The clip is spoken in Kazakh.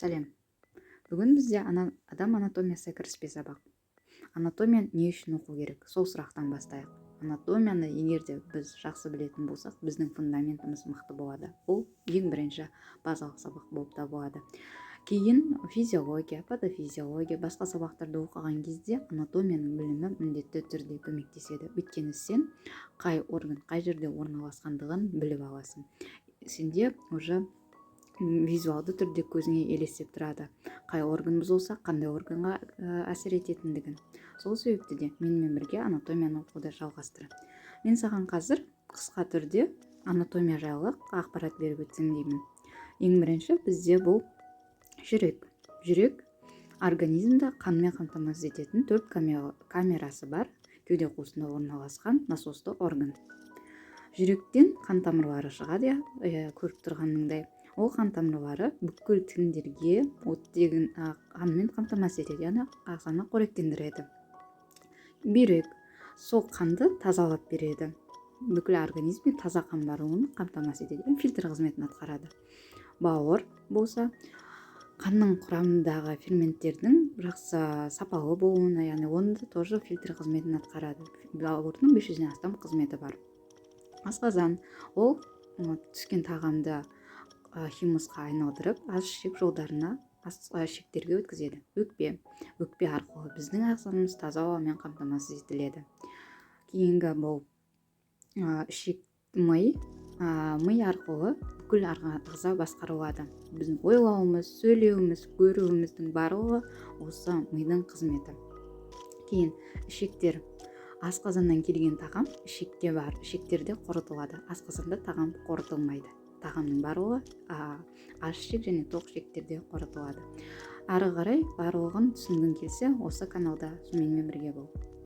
Сәлем! Бүгін бізде адам анатомиясы кіріспе сабақ. Анатомияны не үшін оқу керек? Сол сұрақтан бастайық. Анатомияны егер де біз жақсы білетін болсақ, біздің фундаментіміз мықты болады. Ол ең бірінші базалық сабақ болып табылады. Кейін физиология, патофизиология, басқа сабақтарды оқыған кезде анатомияның білімі міндетті түрде көмектеседі. Өйткені сен қай орган қай жерде орналасқандығын біліп аласың. Сенде уже визуалды түрде көзіңе елестеп тұрады, қай орган бұзылса, қандай органға әсер ететіндігін. Сол себепті де менімен бірге анатомияны оқуды жалғастыр. Мен саған қазір қысқа түрде анатомия жайлы ақпарат беріп өтсем деймін. Ең бірінші бізде бұл жүрек. Жүрек – организмді қанмен қамтамасыз ететін төрт камерасы бар, кеуде қуысында орналасқан насосты орган. Жүректен қан тамырлары шығады, иә, көріп тұрғаныңдай. Ол қан тамырлары бүкіл тіндерге оттегін қанмен қамтамасыз етеді, яғни ағзаны қоректендіреді. Бүйрек сол қанды тазалап береді, бүкіл организмге таза қан баруын қамтамасыз етеді, фильтр қызметін атқарады. Бауыр болса, қанның құрамындағы ферменттердің жақсы, сапалы болуына, яғни оның да тоже фильтр қызметін атқарады. Бауырдың 500-ден астам қызметі бар. Асқазан ол түскен тағамды химусқа айналдырып, ас ішек жолдарына, ас ішектерге өткізеді. Өкпе. Өкпе арқылы біздің ағзамыз таза ауамен қамтамасыз етіледі. Кейінгі бұл ішек, ми. Ми арқылы бүкіл ағза басқарылады. Біздің ойлауымыз, сөйлеуіміз, көруіміздің барлығы осы мидың қызметі. Кейін ішектер. Асқазаннан келген тағам ішекке барып, ішектерде қорытылады. Асқазанда тағам қорытылмайды. Тағамның барлығы аш ішек және тоқ ішектерде қорытылады. Ары қарай барлығын түсінгің келсе, осы каналда менімен бірге бол.